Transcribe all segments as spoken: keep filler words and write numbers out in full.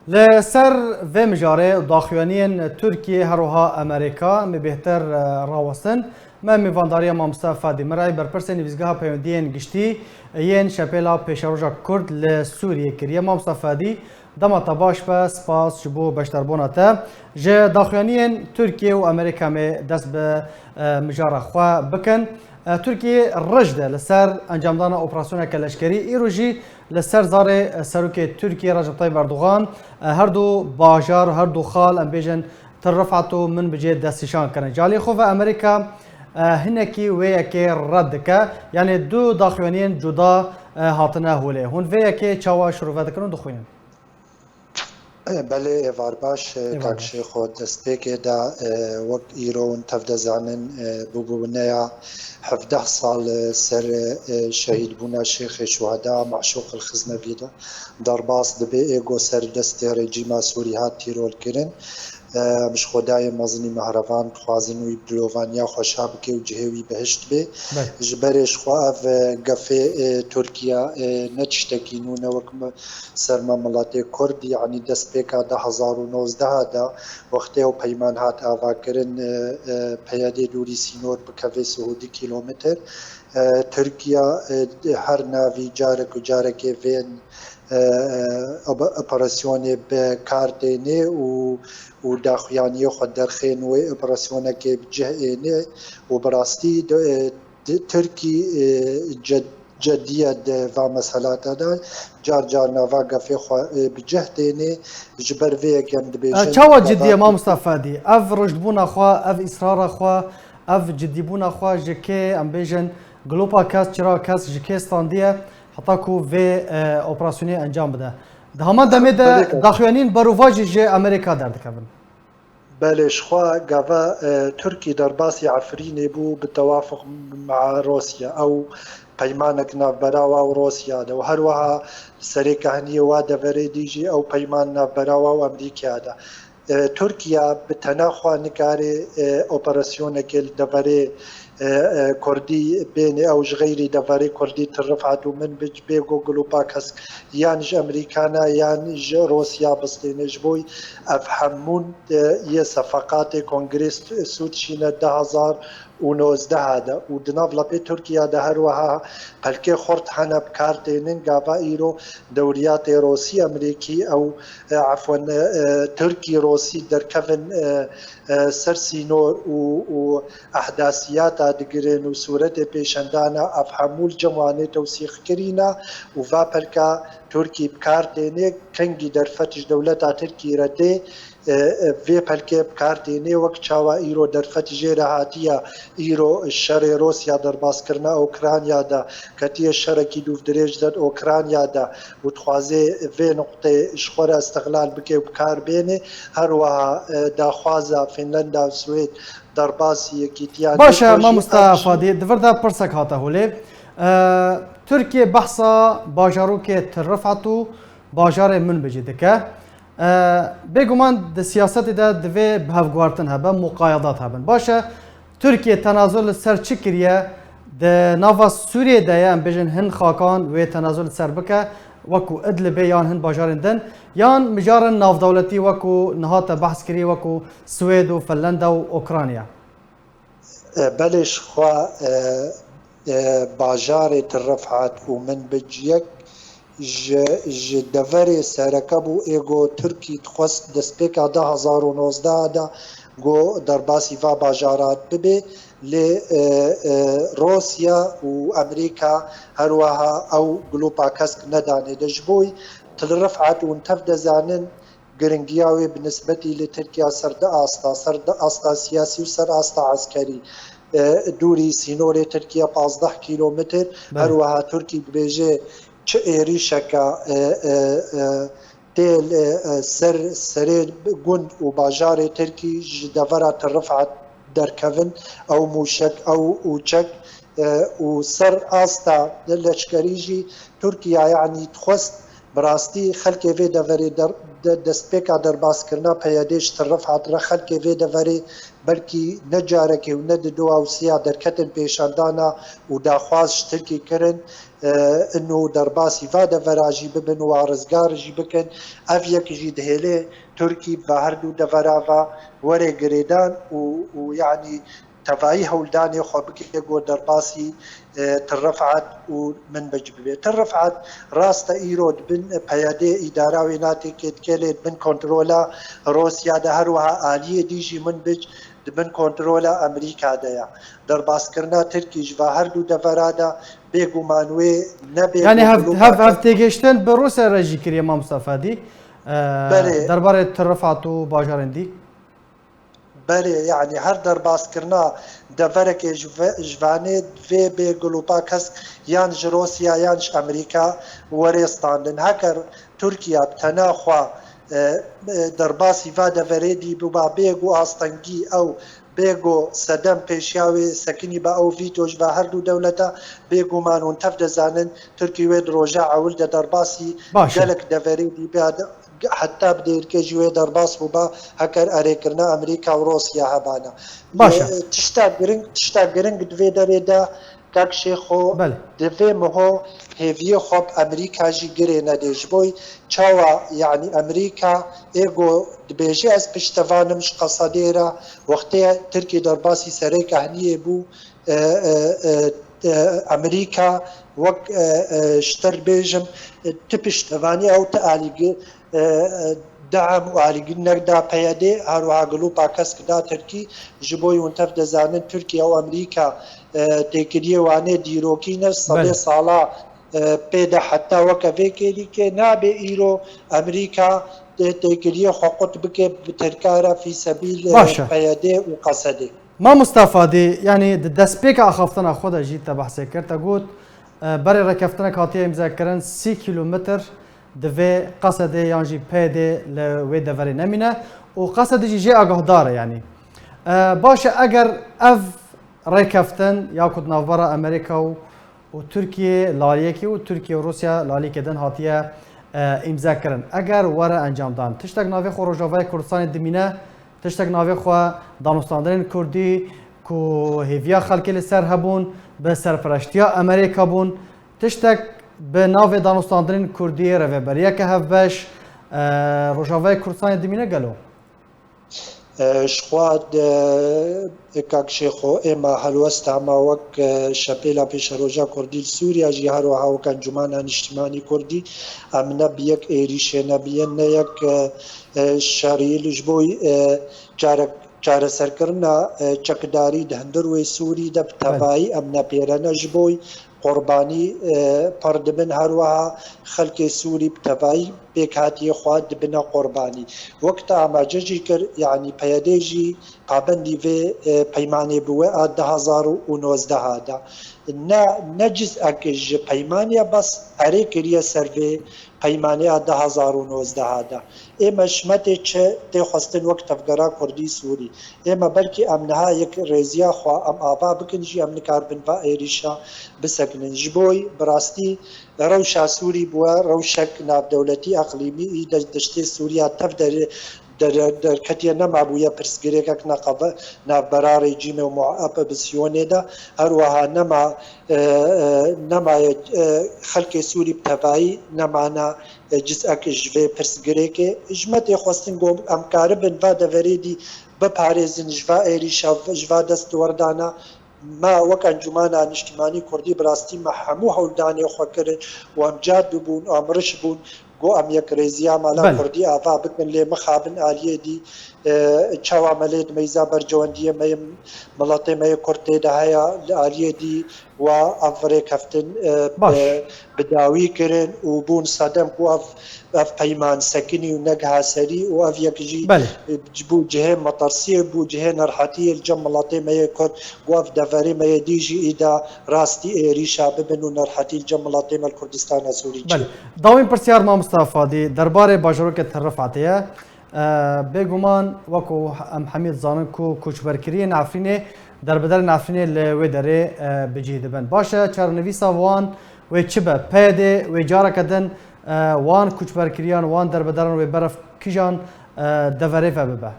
Li ser vê mijarê û daxuyaniyên Tirkiyê her wiha Amerîka, em ê bêhtir, e, rawestin. Me mêvandariya Mamoste Fadî Miray, berpirsê Nivîsgeha Peywendiyên Giştî yên Şepêla Pêşeroja Kurd li Sûriyê kiriye. Mamoste Fadî, dema te baş be, spas ji bo beşdarbûna te. Ji daxuyaniyên Tirkiye û Amerîka em ê dest bi, e, mijara xwe bikin. E, Tirkiye rij de li ser encamdana operasyoneke leşkerî, îro jî li ser zarê, e, serokê Tirkiye Recep Tayyip Erdogan, e, her du bajar, her du xal, em bêjin, Til Rifat û Minbicê destnîşan kirin. Ji alî xwe ve Amerîka, e, hinekî wê yekê red dike. Yanî du daxuyaniyên cuda, e, hatine holê. Hûn vê yekê çawa şirove dikin û dixwînin? Belê, êvar baş, Êvar kak baş. Şêxo, destpêkê de, e, wek îro hûn tev dizanin, e, bûbûneya hevdeh sal, e, ser, e, şehîdbûna Şêxê Şuheda, Maşûq el Xiznevî de derbas dibe, ê ku ser destê rejîma Sûrî hat tîrolkirin. E, em ji Xwedayê mezinî mehreban dixwazin wî bi dilovaniya xwe şa bike û cihê wî bihişt bê. Belê. Ji berê ji xwe ev, e, gefê, e, Tirkiye, e, ne tiştekî nû ne wek me, ser me miletê Kurd, yanî destpêka du hezar û nozdeh de wextê ew peyman hat avakirin, e, e, PYD dûrî sînor bikeve sih û du kîlometr. E, Tirkiye, e, her navî carek û carekê vên, e, e, op-, operasyonê bi kar têne û, û daxuyaniyê xwe derxên wê operasyonekê bi cih êne û bi rastî de, e, Di-, Tirkî, e, ced-, cediye di va meselata de car car nava gefê xwe, e, bi cih têne, ji ber vê yekê em dibêjin. E, çawa ciddiye, mamosta Fadî? Ev rijdbûna xwe, ev israra xwe, ev ciddîbûna xwe ji kê, em bêjin, glopa kes, çira kes ji kê standiye, heta ku vê, e, operasyonê encam bide? Di heman demê de Belê. Daxuyaniyên berovajî ji Amerîka derdikevin. Belê, ji xwe gava, e, Tirkî derbasî Efrînê bû bi tewafuq mea Rosya. Ew peymanek navbera wa û Rosya de û her wiha li serê kehniyê wa deverê dî jî ew peyman navbera wa û Amerîkaya de. E, Tirkiye bi tena xwe nikare, e, operasyonekê li deverê, e, e, Kurdî bêne, ew ji xeyrî deverê Kurdî Til Rifat û Minbic bê ku glopa kesk yan ji Amerîkana yan ji Rosya bistêne. Ji bo ev hemûn, e, yê sefeqatê Kongrê Sûd şîne du hezar û nozdeh de û di nav lepê Tirkiye de her wiha pelkê xurt hene bi kar tênin. Gava îro dewriyatê Rosî Amerîkî ew, e, efwen, e, e, Tirkî Rosî derkevin, e, e, ser sînor û, û ehdasiyata digirin û sûretê pêşendana ev hemû li cem wan ê tewsîx kirîna û va pelka Tirkî bi kar têne, kengî derfet ji dewleta Tirkî re tê, e, e, vê pelkê bi kar têne, wek çawa îro derfet jê re hatiye, îro şerê Rosya derbaskirina Ukrayna de ketiye şerekî dûvdirêj de Ukrayna de û dixwaze vê nuqtê ji xwe re îstixlal bike û bi kar bêne. Her wiha, e, daxwaza Finlanda û Swêd derbasî yekîtiya Baş e, NATO jî mamosta ev jî Fadî, di vir de pirsek hate holê. E, Tirkiye behsa bajarokê Til Rifat û bajarê Minbicê dike. E, bêguman di siyasetê de divê bihevguhertin hebe, muqayedat hebin. Baş e, Tirkiye tenazul li ser çi kiriye? Di nava Sûriyê de ye, em bêjin hin xakan wê tenazul li ser bike, wekû Idlibê yan hin bajarên din, yan mijarên navdewletî wekû niha te behs kirî, wekû Swêd û Finlanda û Ukrayna? E, belê, ji xwe, e, e, bajarê Til Rifat û Minbic yek ji, ji deverê sereke bû, ê ku Tirkî dixwest destpêka du hezar û nozdeh de ku derbasî va bajara bibe, lê, e, e, Rosya û Amerîka her wiha ew glopa kesk nedanê de. Ji bo Til Rifat hûn tev dizanin, giringiya wê bi nisbetî li Tirkiye ser du asta, ser du asta siyasî û ser asta eskerî, e, dûrî sînorê Tirkiye pazdeh kîlometr. Belê. Her wiha Tirkî dibêje çi êrîşeke, e, e, e, tê li, e, ser, serê gund û bajarê Tirkî ji devera Til Rifat derkevin, ew mûşek, ew ûçek, e, û ser asta leşkerî jî Tirkiye, yanî dixwest bi rastî xelkê vê deverê der-, de-, destpêka derbaskirina PYDê ji Til Rifat re xelkê vê deverê belkî ne carekê û ne di dua û sêya derketin pêşandana û daxwaz ji Tirkî kirin. û derbasî va devera jî bibin û a rizgar jî bikin. Ev yek jî dihêlê Tirkî va her du devera va were girêdan û, û yanî tevayî hewldanê xwe bike ku derbasî, e, Til Rifat û Minbic bibe. Til Rifat rast e îro di bin P Y D îdara wê natê kê dike lê di bin kontrola Rûsya de, her wiha aliyê dî jî Minbic di bin kontrola Amerîka de ye. Derbaskirina Tirkî ji va her du devera de bêguman wê ne bê Yani hev, hev, hev têgihiştin bi Rûsya re jî kiriye Mam Mustafa dî. E, Belê. Derbarê Til Rifat û bajarên dî. Belê, yanî her derbaskirina deverekê ji ve-, ji vanê divê bê gulûpa kesk yan ji Rûsya yan ji Amerîka were standin. Heker Tirkiye bi tena xwe, e, e, derbasî va deverê dî biba, bê ku astengî ew, bê ku sedem pêşiya wê sekinî ba ew vîto ji va her du dewleta, bêguman hûn tev dizanin, Tirkî wê di roja ewil de derbasî Baş e. gelek deverê dî bê, heta bi dêrikê jî wê derbas bûba, heker erêkirina Amerîka û Rûsya hebana. Baş e. Lê tişta giring, tişta giring di vê derê de, kak Şêxo, Belê. divê miho hêviyê xwe bi Amerîka jî girê nedê. Ji bo çawa, yanî Amerîka ê ku dibêje ez piştevan im ji Qesedê re, wextê Tirkî derbasî serê kehniyê bû, e, e, e, e, Amerîka wek, e, e, ji te re bêjim, e, ti piştevanî ew ti alîgir, e, e, deam û alîgir neda P Y D, her wiha gulûpa kesk da Tirkî, ji bo hûn tev dizanin Tirkiye û Amerîka, e, têkiliyê wan ê dîrokî ne, sedê Belê. sala, e, pê de heta weke vê kêlîkê nabe îro Amerîka tê-, têkiliyê xwe qut bike bi Tirka re fî sebîl, e, Baş e. P Y D û Qesedê. Mam Mustafa dî, yanî di destpêka axaftina xwe de jî te behsê kir, te got, e, berê rêkeftinek hatiye îmzekirin sî kîlometr divê Qesedê yan jî P Y D li wê deverê nemîne û Qesedê jî jê agahdar e, yanî. E, baş e, eger ev rêkeftin ya ku di navbera Amerîka û û Tirkiye laliyekî û Tirkiye û Rûsya laliyekê din hatiye, e, îmze kirin. Eger were encamdan, tiştek navê xwe Rojavayê Kurdistanê dimîne, tiştek navê xwe danûstandinên Kurdî ku hêviya xelkê li ser hebûn, bi serpereştiya Amerîka bûn, tiştek bi navê danûstandinên Kurdî rêveberiyeke hevbeş, e, Rojavayê Kurdistanê dimîne gelo? E, ji xwe de, kak Şêxo, êma helwesta me wek, e, Şepêla Pêşeroja Kurdî li Sûriya jî, her wiha wek Encûmena Niştimanî Kurdî, em ne bi yek êrîşê nebiyin, ne yek, e, e, şerî li ji bo, e, çare-, çareserkirina, e, çekdarî di hundir wê Sûrî de bi Belê. tevayî em ne pêre ne ji bo qurbanî, e, pir dibin, her wiha xelkê Sûrî bi tevayî pêkhatiyê xwe dibine qurbanî. Wek te amaje jî kir, yanî P Y D jî pabendî vê, e, peymanê bûye a du hezar û nozdeh de. Ne, ne ciz'ek ji peymanê bes erê kiriye ser vê peymanê a du hezar û nozdeh de. Ême ji me tê çi tê xwestin wek tevgera Kurdî Sûrî. Ême belkî em niha yek rêziya xwe em ava bikin jî em nikaribin va êrîşa bisekinin. Ji bo bi rastî rewşa Sûrî bûye rewşek navdewletî, eqlîmî, î de diştê Sûriya tev der-, der-, derketiye, nema bûye pirsgirêkek neqeve navbera rejîmê û muopozîsyonê de. Her wiha nema, e, e, nemaye, e, xelkê Sûrî bi tevayî nemana, e, ciz'ek ji vê pirsgirêkê. Ji me tê xwestin ku em karibin va deverê dî biparêzin ji va êrîşa, ji va destwerdana. Me wek Encûmena Niştimanî Kurdî bi rastî me hemû hewldanê xwe kirin û em cad bûn, em riş bûn, ku em yekrêziya mala Belê. Kurdî ava bikin, lê mixabin aliyê dî, e, çawa me lê di meyza bercewendiyê me yê miletê me yê Kurd tê de heye, li aliyê dî wa ev rêkeftin, e, Baş. bi, bi dawî kirin û bûn sedem ku ev, ev peyman sekinî û negiha serî û ev yek jî, Belê. e, bû cihê metirsiyê, bû cihê nerhetiyê li cem miletê me yê Kurd, ku ev deverê me yê dî jî îda rastî êrîşa bibin û nerhetî li cem miletê me li Kurdistana Sûrî çê. Belê. Dawîn pirsyar Mamosta Fadî, derbarê bajarokê Til Rifatê ye. E, bêguman, wekû em hemî dizanin ku koçberkiriyên Efrînê, derbederên Efrînê li wê derê, e, bi cih dibin. Baş e, çarenivîsa wan wê çi be? P Y D wê careke din, e, wan koçberkiriyan, wan derbederan wê berev kîjan, e, deverê ve bibe?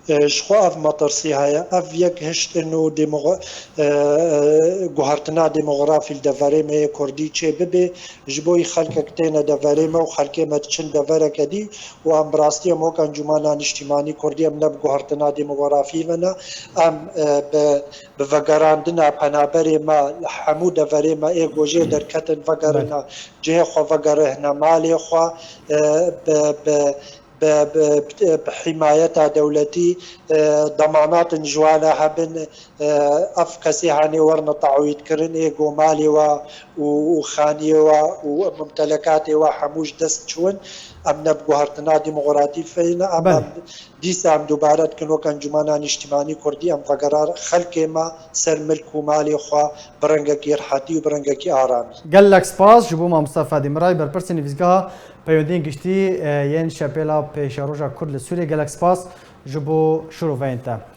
Ji xwe ev metirsî heye. Ev yek hiştin û demogra- e, e, guhertina demografî li deverê me yê Kurdî çê bibe, ji bo yî xelkek têne deverê me û xelkê me diçin devereke dî û em bi rastî em wek Encûmena Niştîmanî Kurdî em ne bi guhertina demografî ve ne. Em e, bi, bi vegerandina penaberê me li hemû deverê me ê ku jê derketin vegerine cihê xwe, vegerihne malê xwe, e, bi, bi, bi, bi, bi himayeta dewletî, e, demanatin ji wana hebin, e, ev kesê hanê werine te'wîdkirin, ê ku malê we û, û xaniyê we û mumtelekatê we hemû ji dest çûn, em ne bi guhertina demografî feyne, em, Belê. em dîsa em dubare dikin wek Encûmena Niştîmanî Kurdî, em vegerar xelkê me ser milk û malê xwe bi rengekî rihetî û bi rengekî aramî. Gelek spas ji bo mamoste Fadî Miray, berpirsê nivîsgeha Peywendiyên Giştî, e, yên Şepêla Pêşeroja Kurd li Sûriyê. Gelek spas ji bo şiroveyên te.